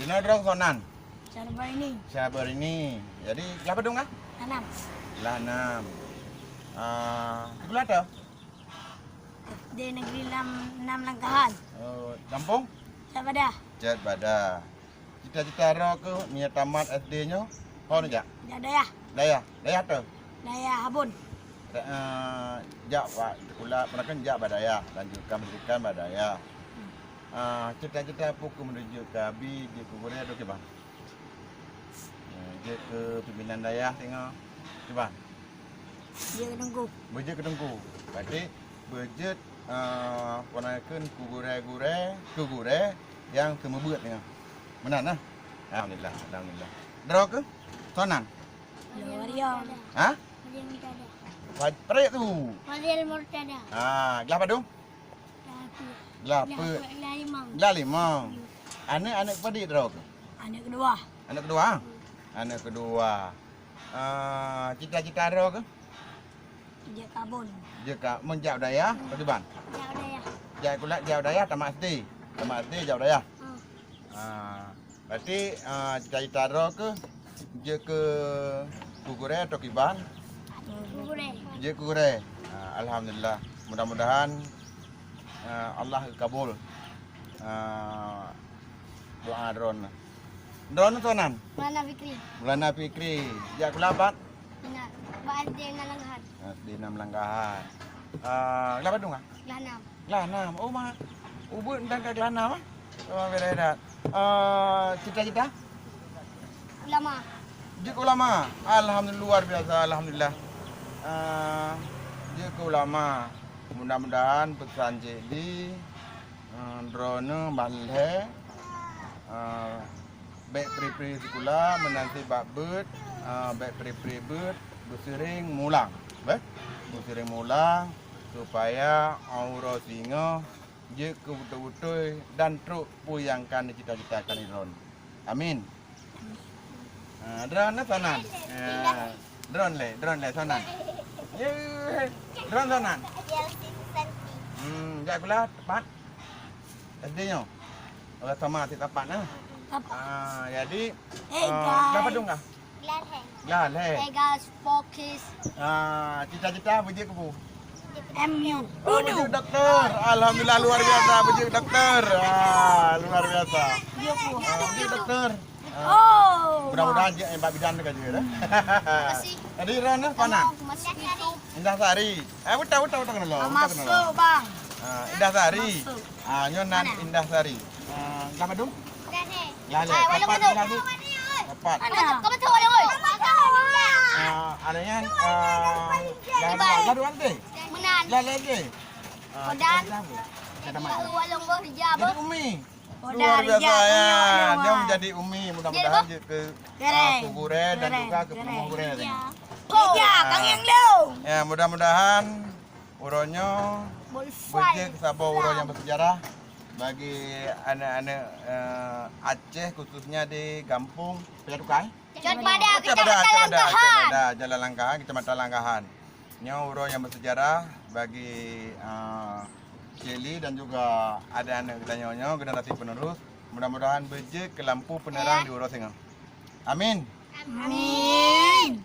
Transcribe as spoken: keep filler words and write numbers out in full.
Di droe soe nan? Syahrini. Syahrini. Jadi, glah padum kah? Anam. Glah anam. Ah, sikula teuh? S D Negeri Lam-, Nam Langkahan. Oh, gampông? Cot Badah. Cot Badah. Cita-cita droe keuh meunyoe tamat S D nyoe, ho neujak? Jak dayah. Dayah. Dayah teuh? Dayah Abon. Da-, eh, jak bak sikula, peunakan jak bak dayah, lanjutkan pendidikan bak dayah. Hmm. Ah, cita-cita peue keuh meunurot jeuet keu abi, jeuet keu gurèe atau kiban? Eh, jeuet keu pimpinan dayah singoh, kiban? Jeuet keu teungku. Beujeuet keu teungku. Berarti beujeuet, eh, peunakan keu gurèe-gurèe, keu gurèe nyang seumeubeuet singoh. Meunan, nah? Alhamdulillah, alhamdulillah. Droe keuh? Soe nan? Maryam. Ha? Fadil Murtada. Fa-, prek tu. Fadil Murtada. Ha, glah padum? Glah peuet. Glah peuet. Glah limong. Glah limong. Hmm. Aneuk, aneuk padit droe keuh? Aneuk keudua. Aneuk keudua? Hmm. Aneuk keudua. Ah, cita-cita droe keuh? Jeuet keu Abon. Jeuet keu, meunjak dayah, hmm, atau kiban? Jak dayah. Jak sikula, jak dayah, tamat S D. Tamat S D, jak dayah. Hmm. Ah. Berarti, ah, cita-cita droe keuh jeuet keu, keu gurèe atau kiban? Keu gurèe. Jeuet keu gurèe. Ah, alhamdulillah. Mudah-mudahan, ah, Allah geukabul, ah, doa droeneuh. Droeneuh soe nan? Maulana Fikri. Maulana Fikri. Jak sikula bak? Bak S D Nam Langkahan. S D Nam Langkahan. Ah, glah padum kah? Glah nam. Glah nam. Oh, ma. Ubit dan ka glah nam, ah. Oh, beda-beda. Eh, cita-cita? Ulama. Jeuet keu ulama. Alhamdulillah, luar biasa, alhamdulillah. Eh, jeuet keu ulama. Mudah-mudahan peusan Cik Di, eh, droeneuh ban lhèe, eh, bèk pri-pri sikula, meunan cit bak beuet, eh, bèk pri-pri beuet, beuseuring mulang. Beh? Beuseuring mulang. Supaya uroe singoh jeuet keu beutôi-beutôi dan trok peue nyang ka neucita-citakan droeneuh. Amin. Ha, droeneuh soe nan? Ha, droeneuh lé, droeneuh lé soe nan? Ye, droeneuh soe nan? Hmm, jak sikula tepat? S D nyoe? Oh, sama cit tepat, nah. Tepat. Ah, jadi, eh, ah, guys. Glah padum kah? Glah lhèe. Glah lhèe. Hey guys, focus. Ah, cita-cita beujeuet keu peue? M U. Oh, beujeuet doktor. Alhamdulillah, luar biasa, beujeuet doktor. Ah, luar biasa. Beujeuet peue? Ah, beujeuet doktor. Ah, oh, mudah-mudahan jeuet bak bidan ka jeuet, eh. Terima kasih. Jadi, droeneuh soe nan? Masih itu. Indah Sari. Eh, beutôi, beutôi, beutôi keunoe. Masuk, Bang. Ah, Indah Sari. Masuk. Ah, nyoe nan Indah Sari. Ah, glah padum? Glah lhèe. Glah lhèe. Eh, tepat, glah lhèe. Tepat. Mana? Kau betul, oi. Ah, ada nyan, ah, glah dua, glah dua nanti. Meunan. Glah lhèe nanti. Ah, Kodan. Kita tamat. Jadi umi. Luar biasa, ya. Dia menjadi umi, mudah-mudahan jeuet keu, ah, keu gurèe dan juga keu peurumoh gurèe. Ya, mudah-mudahan uroe nyoe beujeuet saboh uroe nyang bersejarah bagi aneuk-aneuk, eh, Aceh, khususnya di gampông Paya Tukai. Cot Badah, Kecamatan Langkahan. Jalan Langkahan, Kecamatan Langkahan. Nyoe uroe nyang bersejarah bagi, eh, Cik Li dan juga aneuk-aneuk geutanyoe nyoe, generasi penerus. Mudah-mudahan beujeuet keu lampu peuneurang di uroe singoh. Amin. Amin.